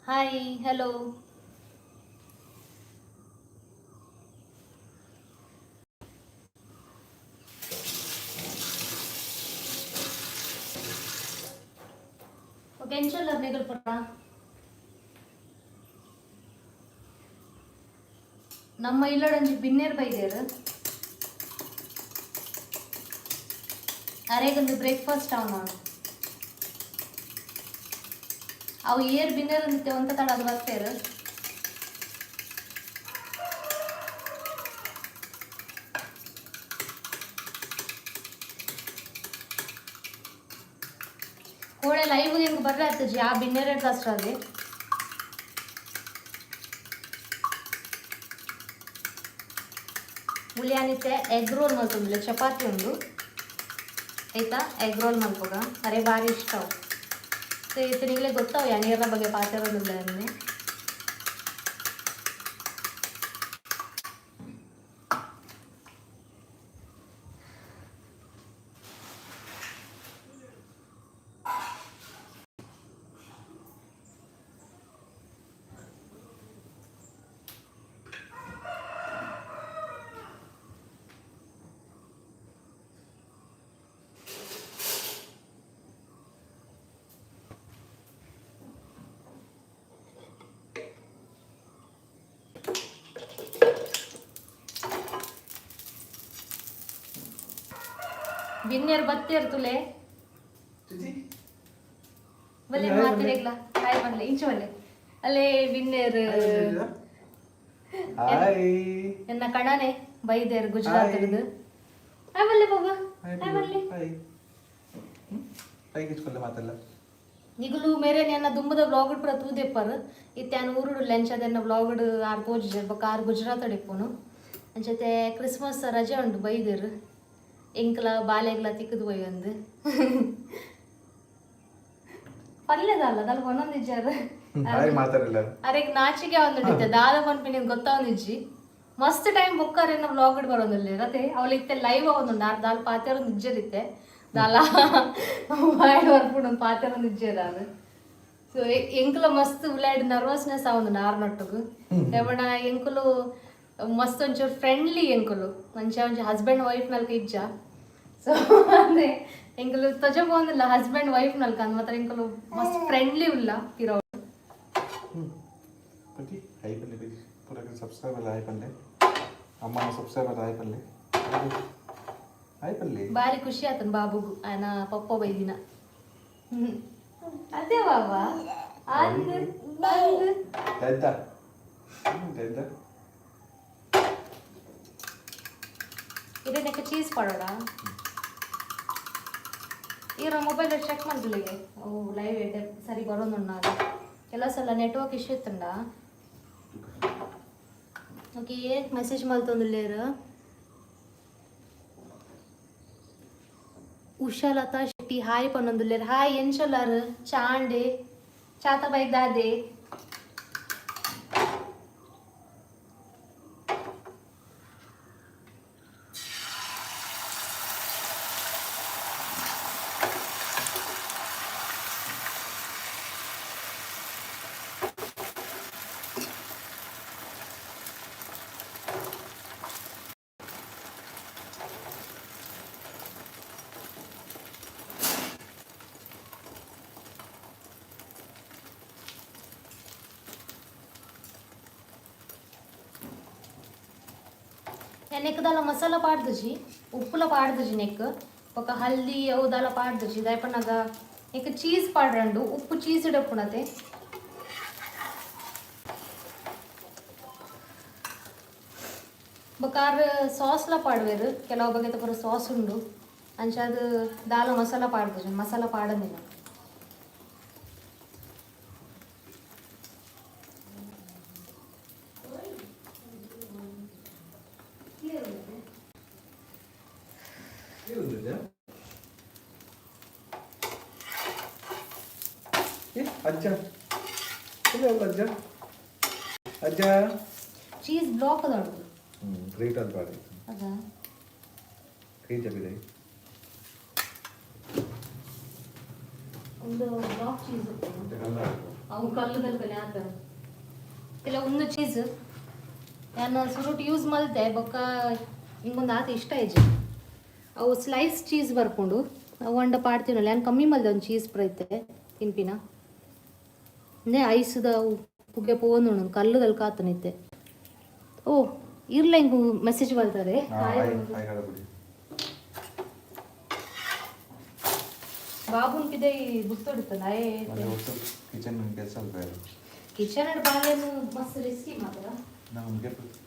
Hi, hello. Okay, ಎಂಚೊಲ್ಲರ್ ನಿಗಲ್ ಪೂರ? ನಮ್ಮ ಇಲ್ಲಡೊಂಜಿ ಬಿನ್ನೆರ್ ಬೈದೇರ್. ಅರೆಗೊಂದು ಬ್ರೇಕ್ಫಾಸ್ಟ್ ಅವನ ಅವು ಏರ್ ಬಿನ್ನೆರ್ ಅಂದಿತ್ತೆ ಒಂತ ತಡ ಅದು ಬರ್ತೇರು. ಕೋಳೆ ಲೈವ್ ಹೆಂಗ್ ಬರ್ರೆ ಆತಜಿ ಆ ಬಿನ್ನೆರ್ ಅಷ್ಟೇ. ಮುಲಿಯಾನಿತ್ತೆ ಎಗ್ ರೋಲ್ ಮಲ್ತೊಂದಿಲ್ಲ. ಚಪಾತಿ ಉಂಡು ಆಯ್ತಾ, ಎಗ್ ರೋಲ್ ಮಲ್ಪುಗ. ಅರೆ ಭಾರಿ ಇಷ್ಟ ಅವು. ಸೊ ಇತ್ತನಿಗ್ಲೇ ಗೊತ್ತಾವ ಯಾನೇರ ಬಗ್ಗೆ ಪಾತೆರೊಂದಿಲ್ಲ ಅಂದೆ. ಬಿನ್ನೆರ್ ಬತ್ತೇರ್ ತುಲೆ. ಬಲ್ಲೆ ಮಾತಿರೆಗ್ಲ ಹಾಯ್ ಬನ್ಲೆ, ಇಂಚ ಬಲ್ಲೆ. ಅಲ್ಲೇ ಬಿನ್ನೆರ್. ಹಾಯ್. ಎನ್ನ ಕಣನೆ ಬೈದೇರ್ ಗುಜರಾತ್. ಹಾಯ್ ಬಲ್ಲೆ ಬಾಬಾ, ಹಾಯ್ ಬಲ್ಲೆ. ಹಾಯ್, ಹಾಯ್ ಕಿಚ್ಕೊಲ್ಲ ಮಾತಲ್ಲ. ನಿಗುಲು ಮೇರೆ ಎನ್ನ ದುಂಬುದ ವ್ಲಾಗ್ ಪೂರ ತೂದೆಪ್ಪರ್. ಇತ್ತೆ ಆನ್ ಊರುಡು ಲೆಂಚದೆನ್ನ ವ್ಲಾಗ್ ಆರ್ ತೋಜಿಜೆರ್. ಬೊಕ್ಕ ಆರ್ ಗುಜರಾತ್ ಇಪ್ಪುನು. ಅಂಚತೆ ಕ್ರಿಸ್ಮಸ್ ರಜೆ ಉಂಡು, ಬೈದೆರ್. ಎಂಕ್ಲ ಬಾಲೆಗ್ಲ ತಿಕ್ಕುದು ಪೋಯಿ ಅಂದ್ ಪಲ್ಲೆದಲ್ಲ ದಾಲ ಪನೊಂದಿಜ್ಜಾರ್. ಹಾಯ್ ಮಾತಾಡಿಲ್ಲ. ಅರೆಗ್ ನಾಚಿಕೆ ಆವೊಂದುಂಡು. ದಾದ ಪನ್ಪಿನ ಗೊತ್ತಾವೊಂದಿಜ್ಜಿ. ಮಸ್ತ್ ಟೈಮ್ ಬೊಕ್ಕ ಅರೆನ ವ್ಲಾಗ್ ಬರೋದಿಲ್ಲ ಅತೆ. ಅವಳು ಇತ್ತೆ ಲೈವ್ ಆವೊಂದುಂಡು. ಆರ್ ದಾಲ್ ಪಾತೆರೊಂದು ಇಜ್ಜೆರ್. ಇತ್ತೆ ದಾಲ ಬಾಯ್ ಬರ್ಪುಂಡು, ಪಾತೆರೊಂದು ಇಜ್ಜೆರ್ ಅದು. ಸೊ ಎಂಕುಲ ಮಸ್ತ್ ಉಲಾಯ್ಡ್ ನರ್ವಸ್ನೆಸ್ ಆವೊಂದುಂಡು ಆರ್ ನಟ್ಟುಗು. ದಾಯೆ ಎಂಕುಲು ಮಸ್ತ್ ಒಂಚೂರು ಫ್ರೆಂಡ್ಲಿ. ಎಂಕುಲು ಮಂಚ ಒಂಚಿ ಹಸ್ಬೆಂಡ್ ವೈಫ್ ನಲ್ಕ ಇಜ್ಜ. ಸೊ ಅದೇ ಎಂಕುಲು ತೊಜ ಪೋಂದಿಲ್ಲ ಹಸ್ಬೆಂಡ್ ವೈಫ್ ನಲ್ಕ ಅಂದ್ ಮಾತ್ರ. ಎಂಕುಲು ಮಸ್ತ್ ಫ್ರೆಂಡ್ಲಿ ಉಲ್ಲ ಪಿರೋ. ಪತಿ ಹಾಯ್ ಪಲ್ಲೆ. ಪತಿ ಪೂರ ಸಬ್ಸ್ಕ್ರೈಬರ್ ಹಾಯ್ ಪಲ್ಲೆ. ಅಮ್ಮ ಸಬ್ಸ್ಕ್ರೈಬರ್ ಹಾಯ್ ಪಲ್ಲೆ, ಹಾಯ್ ಪಲ್ಲೆ. ಬಾರಿ ಖುಷಿ ಆತನ ಬಾಬುಗು ಆಯನ ಪಪ್ಪ ಬೈದಿನ. ಅದೇ ಬಾಬಾ, ಅಂದ್ ಅಂದ್. ದದ್ದ ದದ್ದ. ಇದನ್ನಕ್ಕೆ ಚೀಸ್ ಪಾಡೋಡ. ಈಗ ಮೊಬೈಲ್ ಚೆಕ್ ಮಾಡ್ಲಿಗೆ. ಓ, ಲೈವ್ ಎಡ್ಡೆ ಸರಿ ಬರೋದುಂಡ. ಅದು ಕೆಲವು ಸಲ ನೆಟ್ವರ್ಕ್ ಇಶ್ಯೂ ಇತ್ತುಂಡ. ಓಕೆ, ಏಕ್ ಮೆಸೇಜ್ ಮಲ್ತೊಂದುಲ್ಲೇರು? ಉಷಾಲತಾ ಶೆಟ್ಟಿ ಹಾಯ್ ಪನ್ನೊಂದುಲ್ಲೇರು. ಹಾಯ್, ಎಂಚೊಲ್ಲಾರು? ಚಾಂಡೆ ಚಾತ ಬೈಕ್ ದಾದೆ? ನೆಕ್ ದಾಲ ಮಸಾಲ ಪಾಡ್ದುಜಿ, ಉಪ್ಪುಲ ಪಾಡ್ದುಜಿ ನೆಕ್. ಬೊಕ ಹಲ್ದಿ ಅವು ದಾಲ ಪಾಡ್ದುಜಿ. ದಾಯೆ ಪನ್ನಗ ನೆಕ್ ಚೀಸ್ ಪಾಡ್ರಂಡು. ಉಪ್ಪು ಚೀಸ್ ಇಡಪ್ಪುನತೆ. ಬೊಕ ಆರ್ ಸಾಸ್ಲ ಪಾಡ್ವೆರ್. ಕೆಲವು ಬಗೆತ ಪೂರ ಸಾಸ್ ಉಂಡು. ಅಂಚಾದ್ ದಾಲ ಮಸಾಲ ಪಾಡ್ದುಜಿ, ಮಸಾಲ ಪಾಡಂದಿನ. ಏನುಂದಿಲ್ಲ? ಏ ಅಜ್ಜ ಇಲ್ಲ ಅಲ್ಲ, ಅಜ್ಜ ಅಜ್ಜ. ಚೀಸ್ ಬ್ಲಾಕ್ ಅದ ಉಂಟು. ಹ್ಞೂ, ಗ್ರೇಟ್ ಅಂತ ಪಾಡಿ. ಅದ. ಕ್ರೀಟ್ ಆಗಿದೆ. ಒಂದು ಬ್ಲಾಕ್ ಚೀಸ್. ಮತ್ತೆ ಕಲ್ಲ. ಅವು ಕಲ್ಲುದಲ್ಕನೆ ಆತ. ಇಲ್ಲ, ಒಂದು ಚೀಸ್ ನಾನು ಸುರುಟ್ ಯೂಸ್ ಮಲ್ತೆ. ಬೊಕ್ಕ ಇಂಗೊಂದು ಆತ ಇಷ್ಟ ಇಜ್ಜಿ. ಅವು ಸ್ಲೈಸ್ ಚೀಸ್ ಬರ್ಕೊಂಡು ಅವು ಅಂಡ ಪಾಡ್ತೀನಲ್ಲ. ನಾನು ಕಮ್ಮಿ ಮಲ್ದೆ ಒಂದು ಚೀಸ್ ಪ್ರೈತೆ ತಿನ್ಪಿನ. ಅಂದೆ ಐಸ್ದ ಅವು ಪುಗೆ ಪೋಂದುಂಡು, ಕಲ್ಲುದಲ್ಕ ಆತನಿತ್ತೆ. ಓ, ಇರ್ಲ, ಇಂಗು ಮೆಸೇಜ್ ಬರ್ತಾರೆ. ಹಾಯ್ ಹಾಯ್ ಕಡಪುಡಿ. ಬಾಬುನ್ ಪಿದೆ ಗುರ್ತೊಡಿತ್ತಲ್ಲ. ಮತ್ತೆ ಒಟ್ಟು ಕಿಚನ್ ಕೆಲಸ ಅಲ್ಪ. ಕಿಚನ್ ಅಡ್ ಬಾಲೇನು ಮಸ್ತ್ ರಿಸ್ಕಿ ಮಾತ್ರ. ನಾವು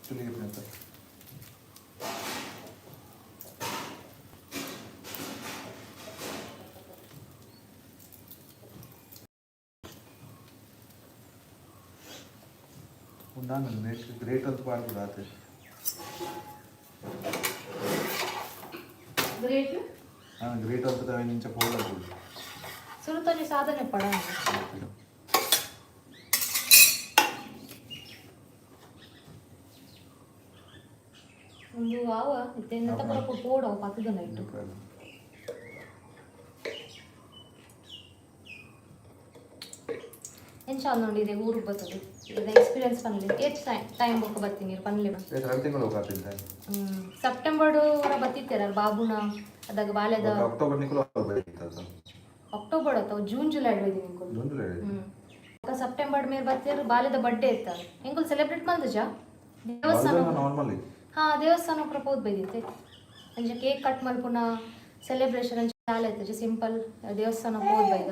ಚುಲಿಗೆ ಅಂತ. ನಾನು ಗ್ರೇಟ್ ಗ್ರೇಟ್ ಅಂತ ಪಾಡ್ಬೋದು ಆತೆ. ಗ್ರೇಟ್. ನಾನು ಗ್ರೇಟ್ ಅಂತ ನಿಂಚ ಪೋಲಾಗ್ಬೋದು. ಸುರುತೊಂಜಿ ಸಾಧನೆ ಪಡ. ಒಂದು ಆವ ಇತ್ತೆ ಎಂತ ಪೂರ ಪೋಡವು ಪತ್ತದನ ಇಟ್ಟು. ಎಂಚ ನೋಡಿ ಊರಿಗೆ ಬರ್ತದೆ ಇದು ಎಕ್ಸ್ಪೀರಿಯನ್ಸ್ ಪನ್ಲೆ. ಏತ್ ಟೈಮ್ ಬೊಕ್ಕ ಬರ್ತೀನಿ ಪನ್ಲೆ. 2 ತಿಂಗಳು ಹೋಗ್ತೀನಿ. ಸೆಪ್ಟೆಂಬರ್ ವರ ಬತ್ತಿತ್ತೀರ ಬಾಬುನ ಅದಾಗ ಬಾಲ್ಯದ. ಅಕ್ಟೋಬರ್ ನಿಕುಲು. ಅಕ್ಟೋಬರ್ ಅಥವಾ ಜೂನ್ ಜುಲೈ ಬೈದಿನಿ ಇಂಕುಲು. ಜೂನ್ ಜುಲೈ. ಹ್ಮ್, ಸೆಪ್ಟೆಂಬರ್ ಮೇರ್ ಬತ್ತೀರ್. ಬಾಲ್ಯದ ಬರ್ಡೇ ಇತ್ತ, ಎಂಕುಲು ಸೆಲೆಬ್ರೇಟ್ ಮಲ್ದಜ ದೇವಸ್ಥಾನ. ನಾರ್ಮಲಿ. ಹಾ, ದೇವಸ್ಥಾನ ಪ್ರಪೋದ್ ಬೈದಿತ್ತೆ. ಅಂಚ ಕೇಕ್ ಕಟ್ ಮಲ್ಪುನ ಸೆಲೆಬ್ರೇಷನ್ ಅಂಚ ದಾಲ ಇತ್ತಜ. ಸಿಂಪಲ್ ದೇವಸ್ಥಾನ ಪೋದ್ ಬೈದ.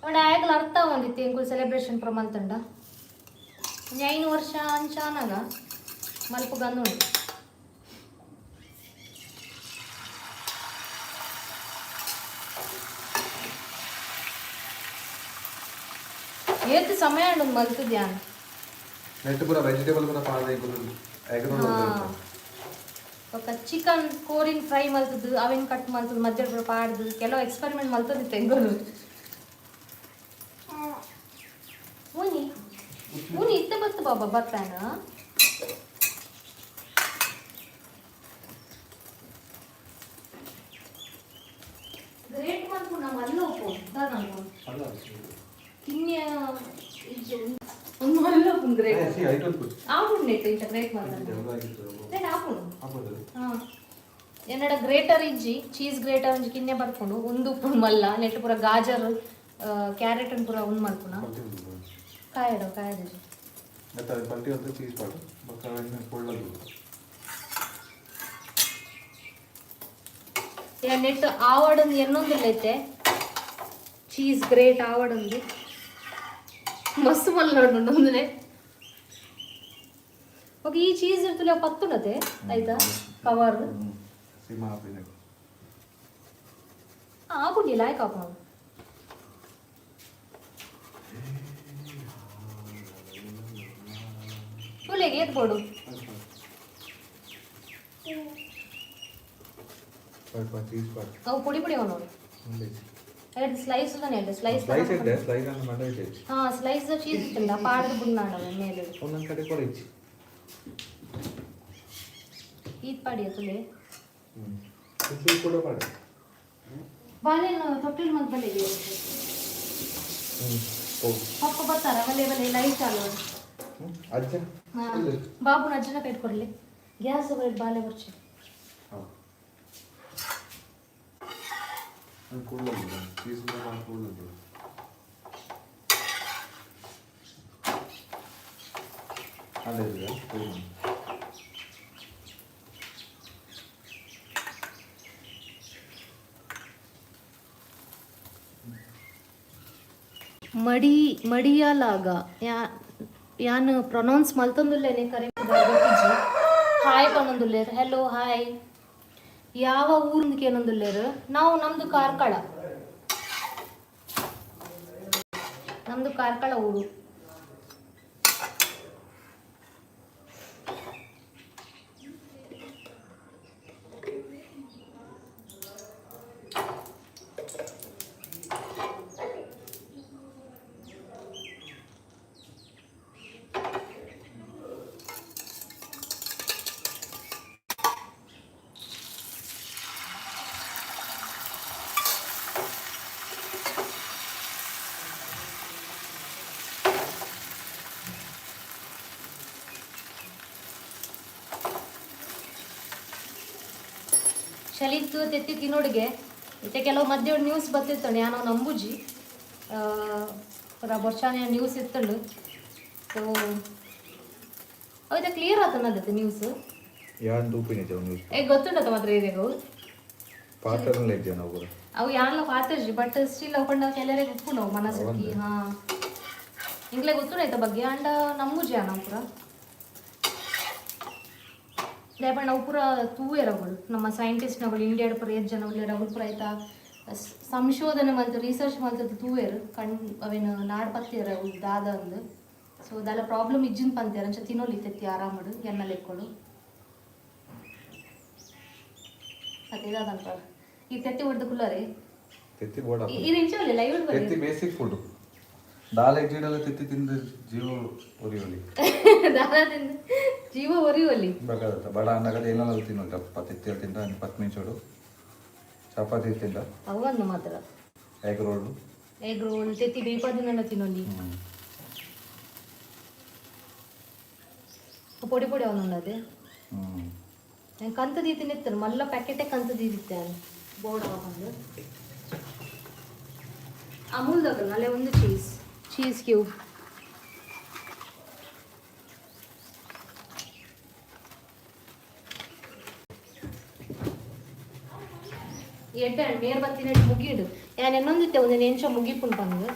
ಅಂಡ ಆಯಗ್ಲ ಅರ್ಥ ಒಂದಿತ್ತು ಎಂಕುಲು ಸೆಲೆಬ್ರೇಷನ್ ಪ್ರ ಮಲ್ತಂಡ. ಒಂಜಿ 5 ವರ್ಷ ಅಂಚ ಆನಾಗ ಮಲ್ಪು ಗಂದುಂಡು. ಏತ್ ಸಮಯ ಉಂಡು ಮಲ್ತದ್ಯಾನ್. ನೆಟ್ ಪೂರ ವೆಜಿಟೇಬಲ್ ಪೂರ ಪಾಡ್ದೆ ಎಗ್. ఒక ಚಿಕನ್ ಕೋರಿನ್ ಫ್ರೈ ಮಲ್ತದ್ದು, ಅವೇನು ಕಟ್ ಮಲ್ತದ್ದು, ಮಧ್ಯ ಪಾಡ್ದು ಕೆಲವು ಎಕ್ಸ್ಪೆರಿಮೆಂಟ್ ಮಲ್ತದಿತ್ತು ಎಂಗೋಲು. ಊನಿ ಊನಿ ಇತ್ತ ಬತ್ತು ಬಾಬಾ ಬರ್ತಾನ. ಗ್ರೇಟ್ ಮಲ್ಪು ನಮ್ಮ ಅಲ್ಲೋಪು ದಾದ ಕಿನ್ಯ ಒಂದು ಮಲ್ಲೋಪು ಗ್ರೇಟ್. ಆಪುಂಡು ನೆಟ್ ಇಂಚ ಗ್ರೇಟ್ ಮಲ್ತಂಡ ಆಪುಂಡು. ಹಾ, ಎನ್ನಡ ಗ್ರೇಟರ್ ಇಜ್ಜಿ. ಚೀಸ್ ಗ್ರೇಟರ್ ಒಂಜಿ ಕಿನ್ನೆ ಬರ್ಪುಂಡು. ಉಂದು ಉಪ್ಪುಂಡು ಮಲ್ಲ ನೆಟ್ ಪೂರ ಗಾಜರ್ ಕ್ಯಾರೆಟ್ ಪೂರ ಉಂದು ಮಲ್ಪುನ. ಕಾಯಡ ಕಾಯದ. ಪಲ್ಟಿ ಅಂತ ಚೀಸ್ ಪಾಡು ಬೊಕ್ಕ ಪೊಳ್ಳದು. ನೆಟ್ ಆವಡೊಂದು ಎನ್ನೊಂದಿಲ್ಲ ಐತೆ. ಚೀಸ್ ಗ್ರೇಟ್ ಆವಡೊಂದು ಮಸ್ತ್ ಮಲ್ಲ ಉಂಡು ಒಂದನೆ. ಓಕೆ, ಈ ಚೀಸ್ ಇರ್ತಲ್ಲ ಪತ್ತುಂಡತೆ ಆಯ್ತಾ ಕವರ್. ಸೀಮಾ ಆಪಿನ. ಆಪುಂಡಿ ಲಾಯ್ಕ್ ಆಪುಂಡು. ತೂಲೆಗೆ ಏತ್ ಬೋಡು. ಸ್ವಲ್ಪ ಚೀಸ್ ಪಾಡು. ಅವು ಪೊಡಿ ಪೊಡಿ ನೋಡಿ. ಎರಡು ಸ್ಲೈಸ್ ತಾನೆ, ಎರಡು ಸ್ಲೈಸ್. ಸ್ಲೈಸ್ ಇದ್ದೆ, ಸ್ಲೈಸ್ ಅನ್ನು ಮಂಡ ಇದ್ದೆ. ಹಾ, ಸ್ಲೈಸ್ ಚೀಸ್ ಇತ್ತಲ್ಲ, ಪಾಡ್ದು ಬುಣ್ಣಾಡ ಮೇಲೆ. ಒಂದೊಂದು ಕಡೆ ಕೊಡ ಇಚ್ಚಿ. ಈತ್ ಪಾಡಿ ತುಲೆ. ಹ್ಞೂ, ಕೂಡ ಪಾಡು. ಬಾಳೆಹಣ್ಣು ತೊಟ್ಟಿಲ್ ಮಂತ್ ಬಲೆ. ಹ್ಞೂ, ಹೋಗು. ಪಪ್ಪ ಬರ್ತಾರ, ಬಲೆ ಬಲೆ, ಲೈಟ್ ಚಾಲು. ಹ್ಞೂ, ಅಜ್ಜ. ಹಾ, ಬಾಬುನ ಅಜ್ಜನ ಕೈ ಕೊಡ್ಲಿ. ಗ್ಯಾಸ್ ಬಾಲೆ ಬರ್ಚಿ. ಹಾಂ, ಕೂಡಲೇ ಚೀಸ್ ಮಾಡಿ ಕೂಡಲೇ. ಅಲ್ಲೇ ಇದೆಯಾ? ಮಡಿ ಮಡಿಯಾಲಾಗ ಯಾ ಯಾನ್ ಪ್ರೊನೌನ್ಸ್ ಮಲ್ತೊಂದುಲ್ಲೇನೆ ಕರೆ. ಹಾಯ್ ಪನ್ನೊಂದುಲ್ಲೇರ್, ಹೆಲೋ, ಹಾಯ್. ಯಾವ ಊರಿಂದಕ್ಕೆ ಏನೊಂದುಲ್ಲೇರು. ನಾವು ನಮ್ದು ಕಾರ್ಕಳ, ನಮ್ದು ಕಾರ್ಕಳ ಊರು. ಚಳಿತ್ತು ತೆತ್ತಿ ತಿನ್ನೋಡಿಗೆ. ಇತ್ತೆ ಕೆಲವು ಮಧ್ಯೆ ನ್ಯೂಸ್ ಬತ್ತಿತ್ತು, ಯಾನೋ ನಂಬುಜಿ, ಪೂರ ವರ್ಷಾನೆ ನ್ಯೂಸ್ ಇತ್ತಂಡು. ಸೊ ಅವು ಕ್ಲಿಯರ್ ಆತನದತ್ತೆ ನ್ಯೂಸ್. ಯಾನ್ ತೂಪಿನ ನ್ಯೂಸ್. ಏ, ಗೊತ್ತುಂಡತ ಮಾತ್ರ ಇರೆಗು? ಪಾತ್ರನಲ್ಲ ಇದ್ದೆ ನಾವು ಪೂರ. ಅವು ಯಾನ್ಲ ಪಾತ್ರಜಿ, ಬಟ್ ಸ್ಟಿಲ್ ಅವು ಪಂಡ ಕೆಲವರಿಗೆ ಉಪ್ಪು ನಾವು ಮನಸ್ಸಿಗೆ. ಹಾ, ಇಂಗ್ಲೆ ಗೊತ್ತುಂಡೈತ ಬಗ್ಗೆ ಅಂಡ ನಂಬುಜಿ ನಾವು ಪೂರ. ದಾಯೆ ನಾವು ಪೂರ ತೂಯೆರಗಳು, ನಮ್ಮ ಸೈಂಟಿಸ್ಟ್ನಗಳು ಇಂಡಿಯಾಡ್ ಪೂರ ಏತ್ ಜನ ಉಲ್ಲೆರ್, ಅವುಲು ಪೂರ ಐತ ಸಂಶೋಧನೆ ಮಲ್ತ್, ರಿಸರ್ಚ್ ಮಲ್ತದ್ ತೂಯೆರ್, ಕಣ್ ಅವೇನು ನಾಡ್ ಪತ್ತಿಯೆರ್ ಅವು ದಾದ ಅಂದ್. ಸೊ ದಾಲ ಪ್ರಾಬ್ಲಮ್ ಇಜ್ಜಿಂದ್ ಪಂತೇರ್. ಅಂಚ ತಿನೊಲಿ ತೆತ್ತಿ ಆರಾಮಡು ಎನ್ನ ಲೆಕ್ಕೊಡು. ಅತ್ತೆ ದಾದಂತ ಈ ತೆತ್ತಿ ಹೊಡೆದು ಕುಲ್ಲರೆ. ತೆತ್ತಿ ಬೋಡ. ಇದು ಇಂಚ ಲೈವ್. ತೆತ್ತಿ ಬೇಸಿಕ್ ಫುಡ್. ದಾಲ್ ಇಜ್ಜಿಡಲ್ಲ ತೆತ್ತಿ ತಿಂದು ಜೀವ ಉರಿಯೊಲಿ. ದಾದ ತಿಂದು ಜೀವ ಒರಿಯುವಲ್ಲಿ. ಬೇಕಾದತ್ತ ಬಡ ಅನ್ನಗಡೆ ಏನಾದ್ರು ತಿನ್ನೋದು. ತೆತ್ತಿ ತಿಂದ ಪತ್ತು ನಿಮಿಷಡು ಚಪಾತಿ ತಿಂದ. ಅವನ್ನು ಮಾತ್ರ. Egg roll. ಎಗ್ ರೋಲ್, ತೆತ್ತಿ ಬೇಪಾದಿನೆಲ್ಲ ತಿನ್ನೊಲಿ. ಪೊಡಿ ಪೊಡಿ ಅವನುಂಡದೆ. ಕಂತ ದೀತಿ ನಿತ್ತರು ಮಲ್ಲ ಪ್ಯಾಕೆಟೇ ಕಂತ ದೀದಿತ್ತೆ ಬೋರ್ಡ್ ಹಾಕೊಂಡು. ಅಮೂಲ್ ದಗಲ್ ಅಲ್ಲೇ ಒಂದು ಚೀಸ್ ಚೀಸ್ ಕ್ಯೂಬ್. ಎಡ್ಡೆ ಮೇರ್ ಬತ್ತಿನ ಮುಗಿಡು ಯಾನ್ ಎನ್ನೊಂದಿತ್ತೆ ಒಂದು ಎಂಚ ಮುಗಿಪುಂಡು ಪಂದು.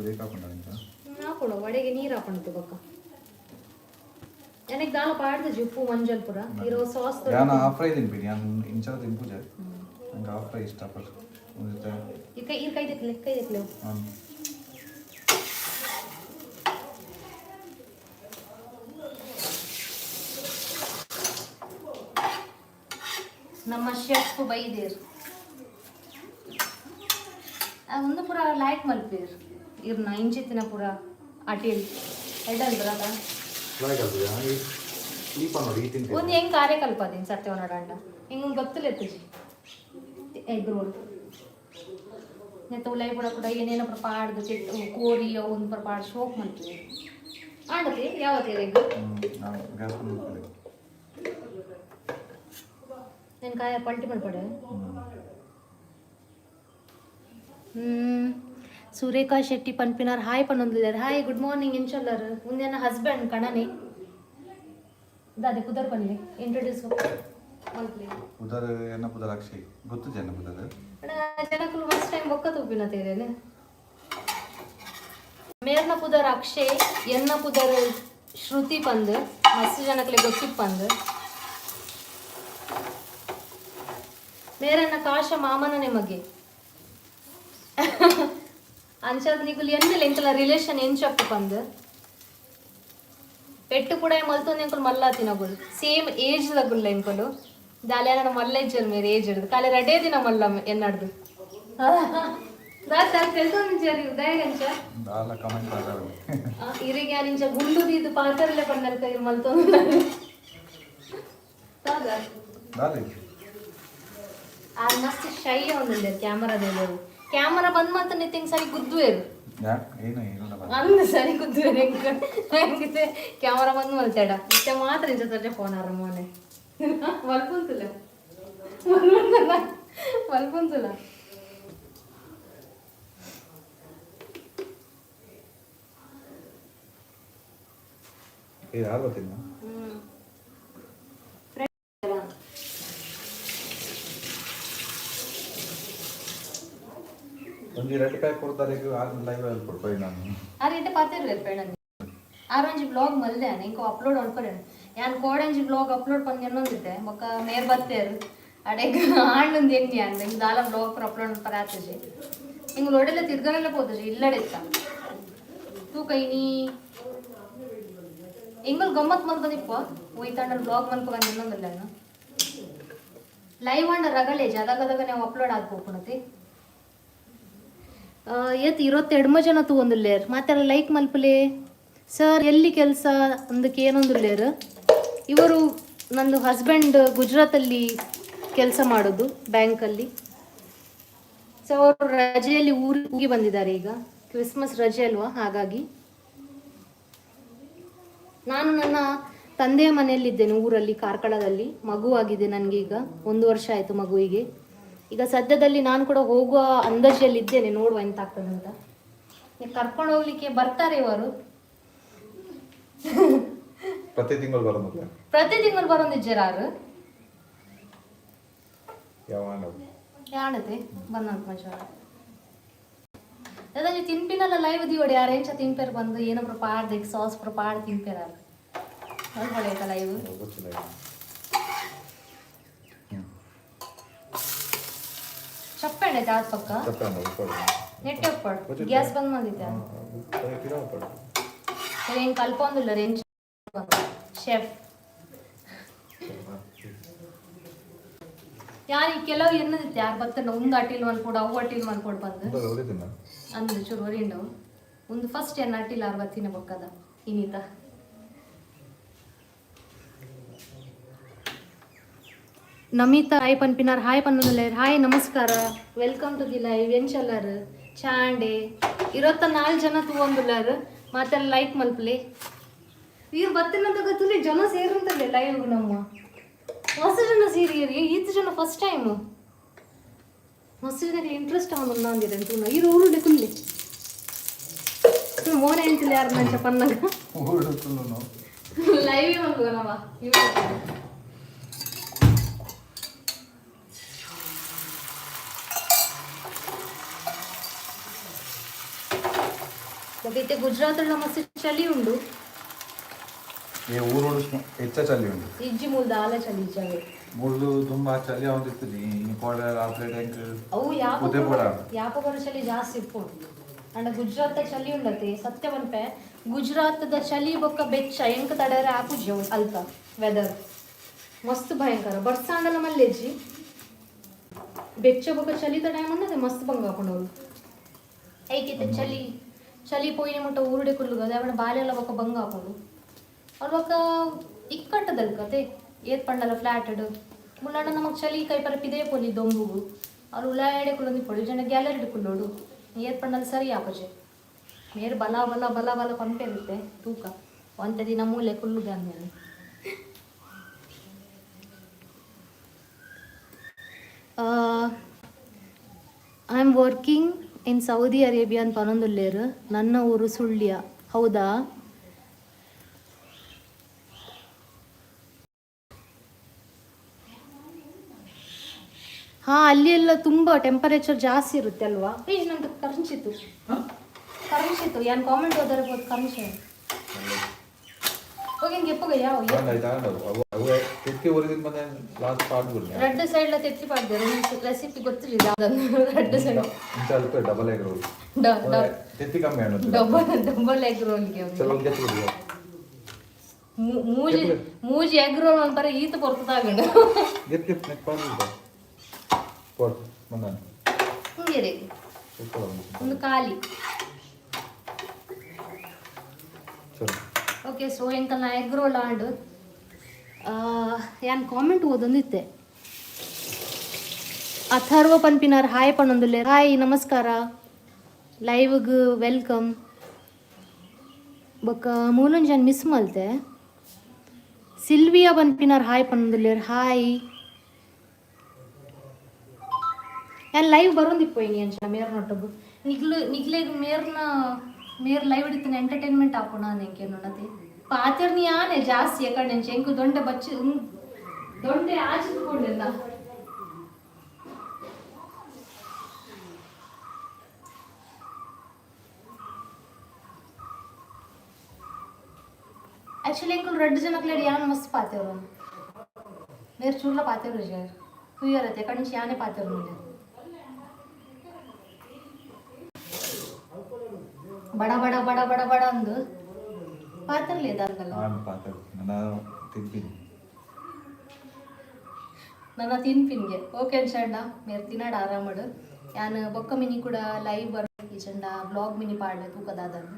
ಬ್ರೇಕ್ ಹಾಕೊಂಡ ಇಂಚ. ಹಾಕೊಡು, ವಡೆಗೆ ನೀರು ಹಾಕೊಂಡಿತ್ತು ಬೊಕ್ಕ. ನನಗೆ ದಾಲ ಪಾಡ್ದು ಉಪ್ಪು ಮಂಜಲ್ ಪುರ ಇರೋ ಸಾಸ್. ಯಾನ ಹಾಫ್ ಫ್ರೈ ತಿನ್ಪಿನಿ, ಯಾನ್ ಇಂಚ ತಿನ್ಪುಜೆ. ನಂಗೆ ಹಾಫ್ ಫ್ರೈ ಇಷ್ಟ ಪಟ್ಟು ಒಂದು. ಈ ಕೈ, ಈ ಕೈ ದಕ್ಲೆ, ಕೈ ದಕ್ಲೆ. ಹಾಂ. ನಮ್ಮ ಶೆಫ್ ಬೈದೇರ್ ಒಂದು ಪೂರ ಲೈಕ್ ಮಲ್ಪೇರ್ ಇರ್ನ ಇಂಚಿತ್ತಿನ ಪೂರ ಅಟಿಲ್ ಎಡ್ಡಲ್ ಬರಕ. ಲೈಕ್ ಆಗ್ತದೆ ಈ ನೋಡಿ, ಈ ತಿಂತೀನಿ. ಒಂದು ಹೆಂಗ್ ಕಾರ್ಯಕಲ್ಪ ಅದೇನು ಸತ್ಯ ನೋಡಂಡ ಹಿಂಗೆ ಗೊತ್ತಿಲ್ಲ ಎತ್ತುಜಿ. ಎಗ್ ರೋಲ್ ನೆತ್ತ ಉಲಾಯಿ ಪೂರ ಕೂಡ ಏನೇನೋ ಪೂರ ಪಾಡ್ದು ಚೆಟ್ಟು ಕೋರಿ ಅವು ಒಂದು ಪೂರ ಪಾಡ್ ಶೋಕ್ ಮಲ್ಪುವೆ. ಆಂಡತಿ ಯಾವತ್ತೇ ಎಗ್? ನಾವು ಗ್ಯಾಸ್ ಬಂದ್. నేను ಕಾಯ ಪಲ್ಟಿ ಮಲ್ಪಡೆ. ಸುರೇಖಾ ಶೆಟ್ಟಿ ಪನ್ಪಿನಾರ್ ಹಾಯ್ ಪನ್ನೊಂದಿದ್ದಾರೆ. Hi, good morning. ಇನ್ಶಲ್ಲರ್ ಮುಂದೆ ಹಸ್ಬೆಂಡ್ ಕಣನೆ ದಾದೆ ಪುದರ್ ಪನ್ಲೆ, ಇಂಟ್ರೊಡ್ಯೂಸ್ ಮಲ್ಪ್ಲೆ. ಪುದರ್ ಎನ್ನ ಪುದರ್ ಅಕ್ಷಯ್. ಗೊತ್ತು ಜನ ಪುದರ್. ಅಣ್ಣ, ಜನಕುಲು ಫಸ್ಟ್ ಟೈಮ್ ಬೊಕ್ಕ ತೂಪಿನ ತೇರೇನೆ. ಮೇರ್ನ ಪುದರ್ ಅಕ್ಷಯ್, ಎನ್ನ ಪುದರ್ ಶ್ರುತಿ ಪಂದ್ ಮಸ್ತ್ ಜನಕ್ಲೆ ಗೊತ್ತಿಪ್ಪಂದ್. ಮೇರನ್ನ ಕಾಶ ಮಾಮನ ನಿಮಗೆ ಅಂಚಾದ ನಿಗುಲು ಎನ್ನೆಲ್ಲ ಎಂಕಲ ರಿಲೇಷನ್ ಎಂಚಪ್ಪು ಪಂದ್. ಪೆಟ್ಟು ಕೂಡ ಮಲ್ತೊಂದು ಎಂಕುಲು ಮಲ್ಲಾತಿನಗುಲು, ಸೇಮ್ ಏಜ್ ದಗುಲ್ಲ ಎಂಕುಲು. ದಾಲೆ ಮಲ್ಲ ಇಜ್ಜಲ್ ಮೇರೆ ಏಜ್ ಹಿಡ್ದು ಕಾಲೆ ರಡೇ ದಿನ ಮಲ್ಲ ಎನ್ನಡ್ದು ತೆಲ್ತೊಂದಿಜ್ಜಾರಿ ಉದಯಗಂಚ. ದಾಲ ಕಮೆಂಟ್ ಮಾತಾಡೋದು. ಇರಿಗೆ ನಿಂಚ ಗುಂಡು ದೀದು ಪಾತರಲೆ ಪಣ್ಣಲ್ಕ ಇರು ಮಲ್ತೊಂದು ದಾದ. ದಾಲ. ಆ ಮಸ್ತ್ ಶೈ ಅವನಿಲ್ಲ ಕ್ಯಾಮರಾದಲ್ಲಿ. ಕ್ಯಾಮರಾ ಬಂದ್ ಮಾತ್ರ ನಿತ್ತಿಂಗ್ ಸರಿ ಗುದ್ದುವೇರು. ಯಾ ಏನು ಏನಲ್ಲ. ಅಂದು ಸರಿ ಗುದ್ದುವೇರು. ಹೆಂಗ ಹೆಂಗಿದೆ ಕ್ಯಾಮರಾ ಬಂದ್ ಮಲ್ತೇಡ. ಇತ್ತೆ ಮಾತ್ರ ಇಂಚ ತರ್ಜೆ ಫೋನ್ ಆರ ಮೋನೆ ಮಲ್ಪುಂತುಲ ಮಲ್ಪುಂತುಲ ಮಲ್ಪುಂತುಲ. ಏ, ಯಾರು ಗೊತ್ತಿಲ್ಲ. ಹ್ಮ್. ಒಂದು ರೆಡ್ ಪ್ಯಾಕ್ ಕೊಡ್ತಾರೆ ಲೈವ್ ಅಲ್ಲಿ ಕೊಡ್ಬೋದು ನಾನು. ಆ ರೇಟ್ ಪಾತಿರ್ವೇರು ಪೇಣನ್ ಆರೊಂಜಿ ಬ್ಲಾಗ್ ಮಲ್ದೆ ಇಂಕೋ ಅಪ್ಲೋಡ್ ಅನ್ಕೊರೇನು. ಯಾನ್ ಕೋಡಂಜಿ ಬ್ಲಾಗ್ ಅಪ್ಲೋಡ್ ಪಂದ್ ಎನ್ನೊಂದಿತ್ತೆ. ಬೊಕ್ಕ ಮೇರ್ ಬತ್ತೇರು ಅಡೆಗ್ ಆಂಡೊಂದು ಎನ್ನಿ ಅಂದ ಹಿಂಗ್ ದಾಲ ಬ್ಲಾಗ್ ಪೂರ ಅಪ್ಲೋಡ್ ಅನ್ಪರ ಆತಜಿ. ಹಿಂಗ್ ರೋಡೆಲ್ಲ ತಿರ್ಗನೆಲ್ಲ ಪೋತಜಿ ಇಲ್ಲಡೆತ್ತ ತೂಕ ಇನಿ ಇಂಗುಲ್ ಗಮ್ಮತ್ ಮಲ್ಕೊಂದಿಪ್ಪ. ಒಯ್ತಾಂಡಲ್ ಬ್ಲಾಗ್ ಮಲ್ಕೊ ಬಂದು ಇನ್ನೊಂದಿಲ್ಲ. ನಾನು ಲೈವ್ ಅಂಡ ರಗಳೆ ಜದಗದಾಗ ನಾವು ಅಪ್ಲೋಡ್ ಆಗ್ಬೋಪುಣತಿ. ಏತ್ 28 ಜನ ತೂವೊಂದುಲ್ಲೇರ್. ಮಾತೆಲ್ಲ ಲೈಕ್ ಮಲ್ಪುಲೆ. ಸರ್ ಎಲ್ಲಿ ಕೆಲಸ ಅಂದಕ್ಕೆ ಏನೊಂದುಲ್ಲೇರ್. ಇವರು ನಂದು ಹಸ್ಬೆಂಡ್, ಗುಜರಾತಲ್ಲಿ ಕೆಲಸ ಮಾಡೋದು ಬ್ಯಾಂಕಲ್ಲಿ. ಸೊ ಅವರು ರಜೆಯಲ್ಲಿ ಊರಿಗೆ ಬಂದಿದ್ದಾರೆ ಈಗ. ಕ್ರಿಸ್ಮಸ್ ರಜೆ ಅಲ್ವಾ, ಹಾಗಾಗಿ. ನಾನು ನನ್ನ ತಂದೆಯ ಮನೆಯಲ್ಲಿದ್ದೇನೆ, ಊರಲ್ಲಿ ಕಾರ್ಕಳದಲ್ಲಿ. ಮಗುವಾಗಿದೆ ನನಗೀಗ, 1 ವರ್ಷ ಆಯಿತು ಮಗುವಿಗೆ. ಈಗ ಸದ್ಯದಲ್ಲಿ ನಾನು ಕೂಡ ಹೋಗುವ ಅಂದಾಜಲ್ಲಿದ್ದೇನೆ, ನೋಡುವ ಎಂತ ಆಗ್ತದಂತ. ಕರ್ಕೊಂಡು ಹೋಗ್ಲಿಕ್ಕೆ ಬರ್ತಾರೆ ಇವರು. ಪ್ರತಿ ತಿಂಗಳು ಬರೋದಿಲ್ಲ. ಪ್ರತಿ ತಿಂಗಳು ಬರೋದಿಜ್ಜರಾರು. ಯಾವಾಗ? ಯಾಣತೆ ಬಂದಂತ ಮಜಾ. ಅದಂಜಿ ತಿನ್ಪಿನಲ್ಲ ಲೈವ್ ದಿವಡಿ ಯಾರು ಎಂಚ ತಿನ್ಪೇರು ಬಂದು ಏನೊಬ್ರು ಪಾಡ್ದೆ ಸಾಸ್ ಪೂರ ಪಾಡ್ ತಿನ್ಪೇರ ಹೊಳೆಯತ್ತ ಲೈವ್. ಗೊತ್ತಿಲ್ಲ. ಚಪ್ಪೆಂಡೆ ಆದ ಪಕ್ಕ. ನೆಟ್ಟೆ ಒಪ್ಪಡು, ಗ್ಯಾಸ್ ಬಂದ್ ಬಂದಿದ್ದೆ. ಏನು ಕಲ್ಪೊಂದಿಲ್ಲ ರೆಂಚ್ ಶೆಫ್ ಯಾರು. ಕೆಲವು ಎನ್ನದಿತ್ತು ಯಾರು ಬತ್ತಂಡ ಒಂದು ಅಟಿಲ್ ಮಲ್ಕೊಡು, ಅವು ಅಟಿಲ್ ಮಲ್ಕೊಡು ಬಂದು ಅಂದು ಚೂರು ಒರಿಂಡು. ಒಂದು ಫಸ್ಟ್ ಎನ್ನ ಅಟಿಲ್ ಆರು ಬತ್ತಿನ ಬೊಕ್ಕದ ಇನ್ನಿತ. ನಮಿತಾ ಹಾಯ್ ಪನ್ಪಿನಾರ್, ಹಾಯ್ ಪನ್ನೊಂದಲ್ಲ. ಹಾಯ್, ನಮಸ್ಕಾರ, welcome to the live. ಎಂಚಲ್ಲರ್ ಚಾಂಡೆ 24 ಜನ ತೂವೊಂದುಲ್ಲಾರ್. ಮಾತೆಲ್ಲ ಲೈಕ್ ಮಲ್ಪಲೆ. ಇವ್ರು ಬತ್ತಿನಂತ ಗೊತ್ತಿಲ್ಲ, ಜನ ಸೇರಂತಲ್ಲ ಲೈವ್. ನಮ್ಮ ಹೊಸ ಜನ ಸೇರಿ, ಈತ ಜನ ಫಸ್ಟ್ ಟೈಮ್. ಮಸ್ತ್ ಜನಕ್ಕೆ ಇಂಟ್ರೆಸ್ಟ್ ಅವನು ಅಂದಿರ ತೂನ. ಇರು ಊರುಡೆ ಕುಲ್ಲೆ ಮೋನೆ ಎಂಚಿಲ್ಲ ಯಾರು ನಂಚ ಪನ್ನಾಗ ಲೈವ್ ಮಲ್ಗುವ ನವ. ಇತ್ತೆ ಗುಜರಾತ್ ಮಸ್ತ್ ಚಳಿ ಉಂಡು. ಈ ಊರು ಹೆಚ್ಚ ಚಳಿ ಉಂಟು. ಇಜ್ಜಿ, ಮೂಲ್ದ ಆಲ ಚಳಿ ಇಜ್ಜಾವೆ. ಮುಳ್ಳು ತುಂಬಾ ಚಳಿ ಅವನಿರ್ತದೆ ಈ ಕೋಡೆ ರಾತ್ರಿ ಟ್ಯಾಂಕ್. ಅವು ಯಾಪ ಉದೇ ಪಡ. ಯಾಪ ಬರೋ ಚಳಿ ಜಾಸ್ತಿ ಇಪ್ಪು. ಅಂಡ ಗುಜರಾತ್ ಚಳಿ ಉಂಡತೆ ಸತ್ಯ ಪನ್ಪೆ. ಗುಜರಾತದ ಚಳಿ ಬೊಕ್ಕ ಬೆಚ್ಚ ಎಂಕ್ ತಡೆಯರೆ ಆಪುಜಿ. ಅವು ಅಲ್ಪ ವೆದರ್ ಮಸ್ತ್ ಭಯಂಕರ. ಬರ್ಸಾಂಡಲ ಮಲ್ಲೆಜ್ಜಿ. ಬೆಚ್ಚ ಬೊಕ್ಕ ಚಳಿತ ಟೈಮ್ ಉಂಡತೆ ಮಸ್ತ್ ಬಂಗ ಹಾಕೊಂಡವ್ರು. ಐಕಿತ್ತೆ ಚಳಿ ಚಳಿ ಪೋಯಿನ ಮುಟ್ಟ ಊರುಡೆ ಕುಲ್ಲುಗ ಅದೇ ಬಾಲೆಲ್ಲ ಬೊಕ್ಕ ಬಂಗ ಹಾಕೊಂಡು. ಅವ್ರ ಬೊಕ್ಕ ಇಕ್ಕಟ್ಟದಲ್ ಕತೆ ಏತ್ ಪಂಡಲ ಫ್ಲಾಟೆಡ್ ಮುಳ್ಳಾಂಡ ನಮಗ್ ಚಳಿ ಕೈಪರ ಪಿದೇ ಪೊಲಿ ದೊಂಬುಗು. ಅವ್ರು ಉಲಾಯಡೆ ಕುಲ್ಲೊಂದು ಪೊಡಿ ಜನ ಗ್ಯಾಲರಿ ಕುಲ್ಲೋಡು. ಏತ್ ಪಂಡಲ ಸರಿ ಆಪಜೆ. ಮೇರ್ ಬಲ ಬಲ ಬಲ ಬಲ ಪಂಪೆರುತ್ತೆ ತೂಕ ಒಂತೆ ದಿನ ಮೂಲೆ ಕುಲ್ಲುಗೆ ಅಂದ್ಮೇಲೆ. I am working in Saudi Arabia ಅಂತ ಪನೊಂದುಲ್ಲೇರು. ನನ್ನ ಊರು ಸುಳ್ಯ. ಹೌದಾ? ಹಾ, ಅಲ್ಲಿ ಎಲ್ಲ ತುಂಬ ಟೆಂಪರೇಚರ್ ಜಾಸ್ತಿ ಇರುತ್ತೆ ಅಲ್ವಾ? ಪ್ಲೀಸ್, ನಂಗೆ ಕರ್ಂಚಿತ್ತು ಕರ್ಂಚಿತ್ತು. ಯಾನ್ ಕಾಮೆಂಟ್ ಓದಿರ್ಬೋದು ಕರ್ಂಚೆ. ಓಕೆ, ಹಿಂಗೆ ಎಪ್ಪಗ ಯಾವ ತೆತ್ತಿ ಊರಿದ ಬಂದೆ ಲಾಸ್ಟ್ ಪಾರ್ಟ್. ರಡ್ಡು ಸೈಡ್ಲ ತೆತ್ತಿ ಪಾಡ್ದೆ. ರೆಸಿಪಿ ಗೊತ್ತಿಲ್ಲ ರಡ್ಡು ಸೈಡ್. ಇಂಚ ಅಲ್ಪ ಡಬಲ್ ಎಗ್ ರೋಲ್. ತೆತ್ತಿ ಕಮ್ಮಿ ಅನ್ನೋದು. ಡಬಲ್ ಡಬಲ್ ಎಗ್ ರೋಲ್ಗೆ ಚಲೋ ಒಂದು ಕೆತ್ತು ಬಿಡುವ. ಮೂಜಿ ಮೂಜಿ ಎಗ್ ರೋಲ್ ಅಂತಾರೆ ಈತ ಪೊರ್ತದಾಗಂಡು. ಗೆಪ್ ಗೆಪ್ ನೆಕ್ ಪಾಡ್ ಪೋಟ್ ಬಂದಾನೆ. ಹಿಂಗೆ ರೀ. ಸೂಪರ್. ಒಂದು ಖಾಲಿ. ಚಲೋ. ಓಕೆ, ಸೊ ಎಂಕಲ್ನ ಎಗ್ ರೋಲ್ ಆಂಡ್. ಯಾನ್ ಕಾಮೆಂಟ್ ಓದೊಂದಿತ್ತೆ. ಅಥರ್ವ ಪನ್ಪಿನಾರ್ ಹಾಯ್ ಪನ್ನೊಂದುಲ್ಲೆ. ಹಾಯ್, ನಮಸ್ಕಾರ, ಲೈವ್ಗ್ welcome. ಬೊಕ್ಕ ಮೂಲೊಂಜಿ ಮಿಸ್ ಮಲ್ತೆ. ಸಿಲ್ವಿಯಾ ಪನ್ಪಿನಾರ್ ಹಾಯ್ ಪನ್ನೊಂದುಲ್ಲೆರ್, ಹಾಯ್. ಯಾನ್ ಲೈವ್ ಬರೋಂದಿಪ್ಪು ಇನಿ ಅಂಚ ಮೇರ್ ನೊಟ್ಟಗು. ನಿಗ್ಲು ನಿಗ್ಲೆಗ್ ಮೇರ್ನ ಮೇರ್ ಲೈವ್ ಹಿಡಿತಾನೆ ಎಂಟರ್ಟೈನ್ಮೆಂಟ್ ಆಪುಣ ಎಂಕೆ ನೋಡತೆ. ಪಾತೆರ್ನಿ ಯಾನೆ ಜಾಸ್ತಿ ಯಾಕಂಡೆ ಎಂಕು ದೊಂಡೆ ಬಚ್ಚಿ ದೊಂಡೆ ಆಚಿಕೊಂಡಿಲ್ಲ. ಆಕ್ಚುಲಿ ಎಂಕುಲು ರಡ್ಡು ಜನಕ್ಲೇಡ್ ಯಾನ್ ಮಸ್ತ್ ಪಾತೆರು. ಮೇರ್ ಚೂರ್ಲ ಪಾತೆರು ಜರ್ ಕುಯ್ಯರತ್ತೆ ಕಣ್ಣಿಂಚ ಯಾನೆ ಪಾತೆರು ಮೇಲೆ. ಬಡ ಬಡ ಬಡ ಬಡ ಬಡ ಅಂದು ಪಾತಿರ್ಲಿ ದಾದಲ್ಲ. ನಾನು ಪಾತ್ರ ನಾನು ತಿಂತೀನಿ. ನನ್ನ ತಿನ್ಪಿನ್ಗೆ. ಓಕೆ ಅನ್ಸಣ್ಣ, ಮೇರ್ ತಿನ್ನಾಡ ಆರಾಮಡು. ಯಾನ್ ಬೊಕ್ಕ ಮಿನಿ ಕೂಡ ಲೈವ್ ಬರ್ ಈ ಚಂಡ ಬ್ಲಾಗ್ ಮಿನಿ ಪಾಡ್ವೆ ತೂಕದಾದನು.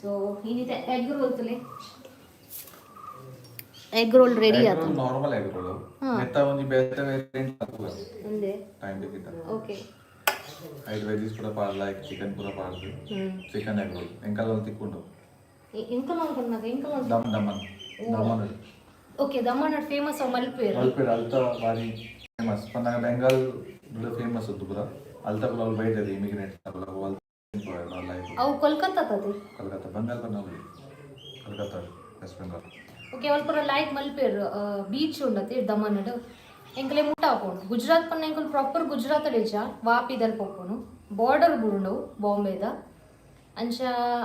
ಸೊ ಇನ್ನಿತೆ ಎಗ್ ರೋಲ್ ತುಲೆ, ಎಗ್ ರೋಲ್ ರೆಡಿ ಆತು. ನಾರ್ಮಲ್ ಎಗ್ ರೋಲ್ ನೆತ್ತ ಒಂಜಿ ಬೇತೆ ವೇರಿಯಂಟ್. ಒಂದೇ. ಟೈಮ್ ಬೇಕಿತ್ತ. ಓಕೆ. ಐದು ವೆಜೀಸ್ ಕೂಡ ಪಾಡ್ಲ, ಚಿಕನ್ ಕೂಡ ಪಾಡ್ದು. ಚಿಕನ್ ಎಗ್ ರೋಲ್ ಎಂಕಲ್ ಒಂದು ತಿಕ್ಕೊಂಡು. ಎಂಕಲ್ ಅನ್ಕೊಂಡಾಗ ಎಂಕಲ್. ದಮ್ ದಮನ್. ದಮನ್. ಓಕೆ, ದಮನ್ ಫೇಮಸ್ ಅವು ಮಲ್ಪೇರು. ಮಲ್ಪೆಡ್ ಅಲ್ತ ಬಾರಿ ಫೇಮಸ್ ಪನ್ನಗ ಬೆಂಗಾಲ್ ಫೇಮಸ್ ಉಂಟು ಪೂರ. ಅಲ್ತ ಪೂರ ಅವ್ರು ಬೈದೆರ್ ಇಮಿಗ್ರೇಟ್ ಅಲ್ತ. ಲೈಫ್. ಅವು ಕೋಲ್ಕತ್ತಾ ತದೆ. ಕಲ್ಕತ್ತಾ, ಬಂಗಾಲ್ ಪನ್ನ ಕಲ್ಕತ್ತಾ, ವೆಸ್ಟ್ ಬೆಂಗಾಲ್. ಓಕೆ, ಅವಲ್ ಪೂರ ಲೈಕ್ ಮಲ್ಪೇರು ಬೀಚ್ ಉಂಡತಿ ದಮನ್. ಎಂಕಲೆ ಮುಟ್ಟ ಹಾಕೊಂಡು ಗುಜರಾತ್ ಪನ್ನ ಎಂಕುಲು ಪ್ರಾಪರ್ ಗುಜರಾತ್ ಇಜ್ಜ, ವಾಪಿದಲ್ ಪೋಪುನು, ಬಾರ್ಡರ್ ಬುರುಂಡು ಬಾಂಬೆದ. ಅಂಚ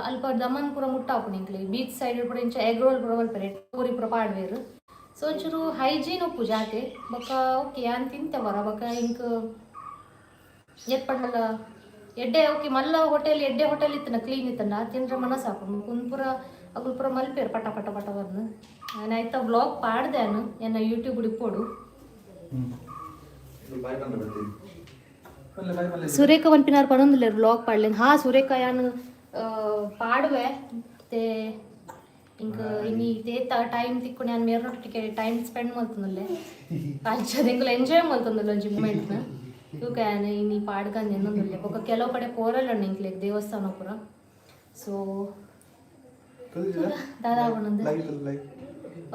ಅಲ್ಪ ದಮನ್ ಪೂರ ಮುಟ್ಟ ಹಾಪುನು ಎಂಕ್ಲೆ. ಬೀಚ್ ಸೈಡ್ ಪೂರ ಇಂಚ ಎಗ್ ರೋಲ್ ಪೂರ ಮಲ್ಪೆರೆ, ಪೂರಿ ಪೂರ ಪಾಡ್ವೇರು. ಸೊ ಒಂಚೂರು ಹೈಜೀನ್ ಉಪ್ಪು ಜಾತೆ. ಬೊಕ್ಕ ಓಕೆ, ಯಾನ್ ತಿಂತೆ ವರ. ಬೊಕ್ಕ ಇಂಕ್ ಏತ್ ಪಂಡಲ ಎಡ್ಡೆ. ಓಕೆ, ಮಲ್ಲ ಹೋಟೆಲ್, ಎಡ್ಡೆ ಹೋಟೆಲ್ ಇತ್ತನ, ಕ್ಲೀನ್ ಇತ್ತನ, ತಿಂದ್ರೆ ಮನಸ್ಸು ಹಾಪುಂಡು. ಕುಂದ್ ಪೂರ ಅಗುಲ್ ಪೂರ ಮಲ್ಪೇರು ಪಟ ಪಟ ಪಟ ಬಂದು. ನಾನು ಆಯ್ತಾ ವ್ಲಾಗ್ ಪಾಡ್ದೆ ಅನು ಎನ್ನ ಯೂಟ್ಯೂಬ್ ಇಪ್ಪೋಡು. ಬಾಯ್ ಬಂದ ಬರ್ತೀನಿ, ಬಲ್ಲೆ, ಬಾಯ್ ಬಲ್ಲೆ. ಸುರೇಖ ಪನ್ಪಿನಾರು ಪನೊಂದುಲ್ಲೆರ್ ವ್ಲಾಗ್ ಪಾಡ್ಲೇನ್. ಹಾ ಸುರೇಖ, ಯಾನ್ ಪಾಡುವೆ ते ಇಂಕ್ ಇನಿ ತೇತ ಟೈಮ್ ತಿಕ್ಕು. ನಾನು ಮೇರ್ನೊಟ್ಟಿಗೆ ಟೈಮ್ ಸ್ಪೆಂಡ್ ಮಲ್ತೊಂದುಲ್ಲೆ. ಅಂಚ ಎಂಕುಲು ಎಂಜಾಯ್ ಮಲ್ತೊಂದುಲ್ಲೆ ಒಂಜಿ ಮೂಮೆಂಟ್ನ. ತೂಕ, ಯಾನ್ ಇನಿ ಪಾಡ್ಗಂದು ಎನ್ನೊಂದುಲ್ಲೆ. ಬೊಕ್ಕ ಕೆಲವು ಕಡೆ ಪೋರಲ್ಲ ಎಂಕ್ಲೆಗ್ ದೇವಸ್ಥಾನ ಪೂರ. ಸೊ ದಾದಾ ಪನೊಂದು? Live live.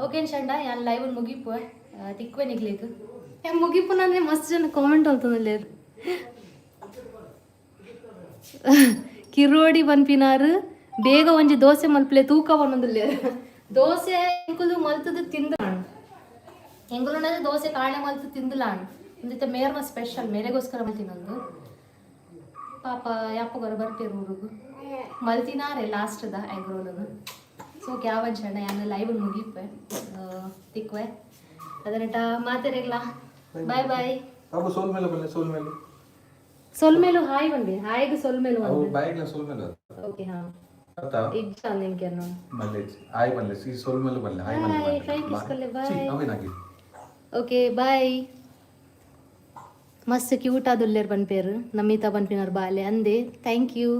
ಓಕೆ ಚಂಡ, ಯಾನ್ ಲೈವ್ ಮುಗಿಪುವೆ, ತಿಕ್ವೆ ನಿಕ್ಲೆಗ್. ಯಾನ್ ಮುಗಿಪುನಂದ್ರೆ ಮಸ್ತ್ ಜನ ಕಾಮೆಂಟ್ ಮಲ್ತೊಂದುಲ್ಲೆರ್. ಕಿರೋಡಿ ಪನ್ಪಿನಾರು ಬೇಗ ಒಂಜಿ ದೋಸೆ ಮಲ್ಪಲೆ ತೂಕ ಪನೊಂದುಲ್ಲೆರ್. ದೋಸೆ ಎಂಕುಲು ಮಲ್ತದು ತಿಂದು, ಎಂಕುಲು ದೋಸೆ ಕಾಳೆ ಮಲ್ತು ತಿಂದುಲಾಣ್. ಒಂದಿತ್ತೆ ಮೇರ್ನ ಸ್ಪೆಷಲ್, ಮೇರೆಗೋಸ್ಕರ ಮಲ್ತಿನಂದು. ಪಾಪ ಯಾಪಗರ ಬರ್ಪೇರು ಊರುಗು, ಮಲ್ತಿನಾರೆ ಲಾಸ್ಟ್ದ ಎಗ್ ರೋಲನ್ನು. ಸೊ ಯಾವ ಜನ, ಯಾನ್ ಲೈವ್ ಮುಗಿಪೆ, ತಿಕ್ವೆ. ಅದನ್ನಟ ಮಾತೆರೆಗ್ಲಾ ಬಾಯ್ ಬಾಯ್. ಬಾಬು, ಸೋಲ್ ಮೇಲೆ ಬಲ್ಲೆ, ಸೋಲ್ ಮೇಲೆ. ಸೊಲ್ಮೇಲು ಹಾಯ್ ಬಂದಿ, ಹಾಯ್ಗೆ ಸೊಲ್ಮೇಲು. ಅವು ಬಾಯ್ಗ್ಲ ಸೋಲ್ ಮೇಲೆ. ಓಕೆ, ಹಾ. ಅತ್ತಾ? ಇಜ್ಜ ನಿನ್ಗೆ ನೋಡಿ. ಮಲ್ಲೆ ಆಯ್ ಬಲ್ಲೆ, ಈ ಸೋಲ್ ಮೇಲೆ ಬಲ್ಲೆ, ಹಾಯ್ ಬಲ್ಲೆ. Bye, flying kiss ಕೊಲ್ಲೆ, bye. ಅವೇನಾಗಿ. Okay, bye. ಮಸ್ತ್ ಕ್ಯೂಟ್ ಆದುಲ್ಲೇರ್ ಪನ್ಪೇರು ನಮಿತಾ ಪನ್ಪಿನಾರ್ ಬಾಲೆ ಅಂದೆ. Thank you.